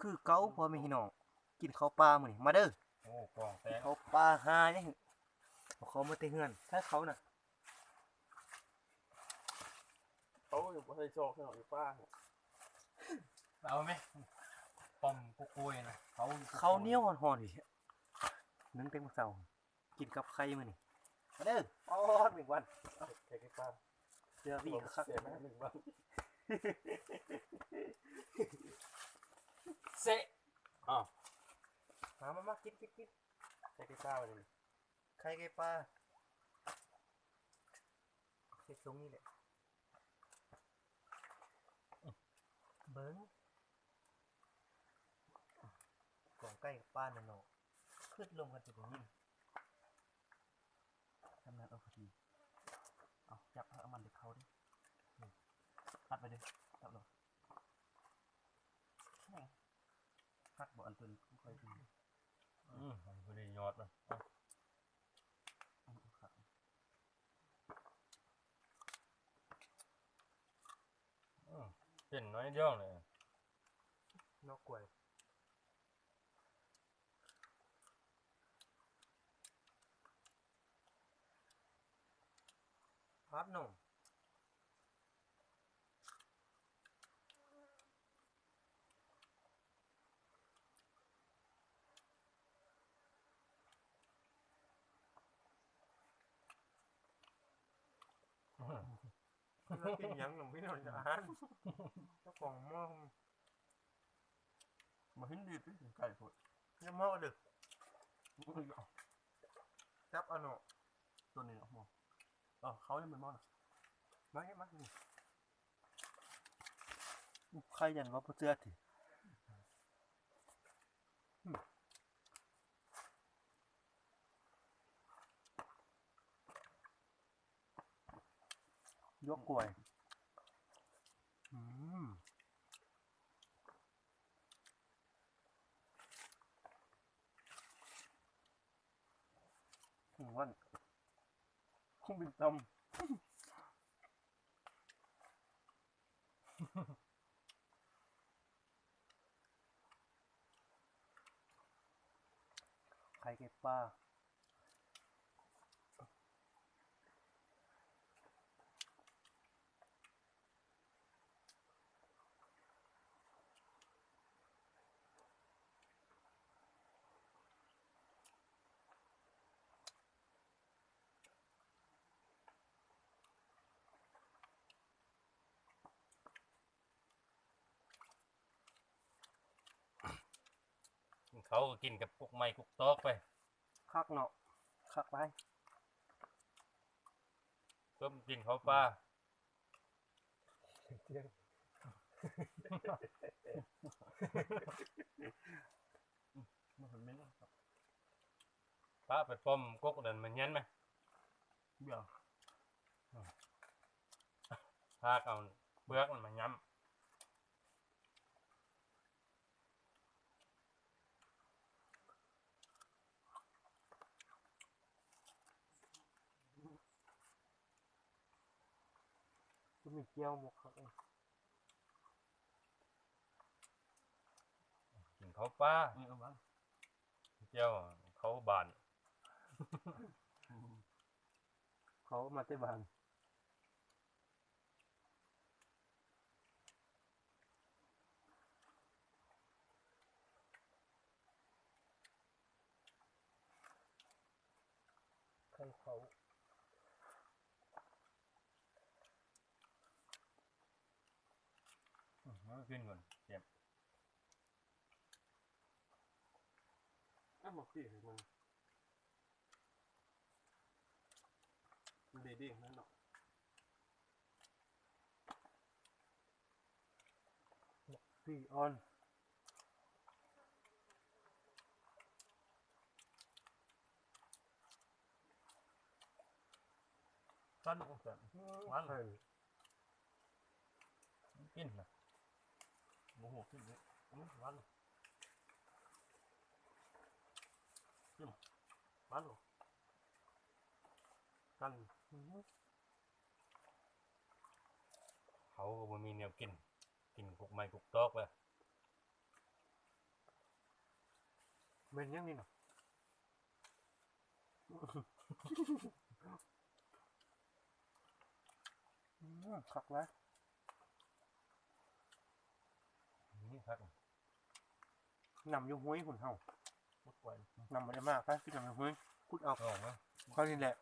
ຄືເກົ່າ ພໍ່ແມ່ພີ່ນ້ອງ ກິນເຂົ້າປ່າມື້ນີ້ ມາເດີ. ໂອ້ ກອງແຕກ ເຂົ້າປ່າຫາຫຍັງ ເອົາເຂົ້າມາແຕ່ເຮືອນ ໃຊ້ເຂົ້ານະ ເຂົາບໍ່ໃສ່ຊອກໃຫ້ເຮົາຢູ່ປ່າ. ເອົາແມະ ປ້ອມໂກໂກ້ຍນະ ເຂົາ ເຂົ້າໜຽວຮ້ອນໆ ນີ້ ໜຶ້ງແຕ່ມື້ເຊົ້າ ກິນກັບໄຂ່ມື້ນີ້ ມາເດີ. ອອດ ແມງວັນ ໄຂ່ໄກ່ປ່າ ເສືອວີຄັກ ແຊບນະ ແມງວັນ ເຊະ ອ້າວ ມາ ມາ ມາ ກິນ ກິນ ກິນ ໄຂ່ໄກ່ປ່າ ໄຂ່ໄກ່ປ່າ ເຮັດຊົງນີ້ແຫຼະ ເບິ່ງ ກອງໄກ່ກັບປ່ານະເນາະ ຄືດລົມກັນຈະໄດ້ຍິນ ທຳນັ້ນ ເອົາພໍດີ ເອົາ ຈັບ ເອົາມັນໄດ້ເຂົ້າເດ້ ຕັດໄປເດີ ຕັດໂລດ ຄັກບໍ່ ອັນຕົວນີ້ ຄ່ອຍ ອືມ ມັນບໍ່ໄດ້ຍອດມັນ ເອົາ ເອົາ ຄັກ ອືມ ເປັນໜ້ອຍດຽວນີ້ ໜໍ່ກ້ວຍ ພັດໜົມ ກິນຫຍັງໜົມ ພີ່ນ້ອງ ອາຫານ ເຈົ້າຂອງໝໍ້ ບໍ່ເຫັນດີຕິ ກິນໄກ່ໂພດ ຍັງໝໍ້ເດີ ຈັບເອົາເນາະ ຕົວນີ້ເນາະໝໍ້ ເອີ ເຂົາຍັງບໍ່ໝໍ້ນະ ມາ ມາ ນີ້ ໃຄຍັນວ່າບໍ່ເຊື່ອຕິ ອືມ. ຢວກກ້ວຍ ອືມ ຫວານ ຄົງເປັນຕຳ. ໄຂ່ໄກ່ປ່າ ເຂົາກໍກິນກັບກົກໄມ້ກົກຕອກໄປ ຄັກເນາະ ຄັກຫຼາຍ ເພິ່ນກິນເຂົ້າປ່າ ອືມ ມັນເໝັນ ປະໄປປ້ອມກົກນັ້ນມາຍັນໄໝ ເບື່ອ ອືມ ພາກເອົາເປືອກມັນມາຍຳ. ຄືມີແຈ່ວບໍ່ຄັກເອີຍ ກິນເຂົ້າປ່າ ເອີ ເອົາມາ ແຈ່ວເຂົ້າບ້ານ ເຂົ້າມາແຕ່ບ້ານ. ໄຂ່ເຂົ້າ ອືມ ມາກິນກ່ອນ ແຊບ. ເອົາໝາກປີໃຫ້ມັນ ມັນເດ້ໆ ນັ້ນເນາະ ໝາກປີອ່ອນ ກັນອອກແບບ ຫວານ ກິນນະ ບໍ່ຮູ້ກິນເດ້ ອືມ ຫວານ ກິນ ຫວານ ກັນ ເຮົາກໍບໍ່ມີແນວກິນ ກິນກົກໄມ້ກົກຕອກແລ້ວ. ແມ່ນຫຍັງນີ້ນະ? ອືມ ຄັກຫຼາຍ. ນີ້ຄັກ. ນ້ຳຢູ່ຫ້ວຍພຸ້ນເຮົາ ຂຸດໄວ້ ນ້ຳບໍ່ໄດ້ມາ ໄປກິນນ້ຳຢູ່ຫ້ວຍ ຂຸດເອົາ ອອກມາ ເຂົານີ້ແຫຼະ.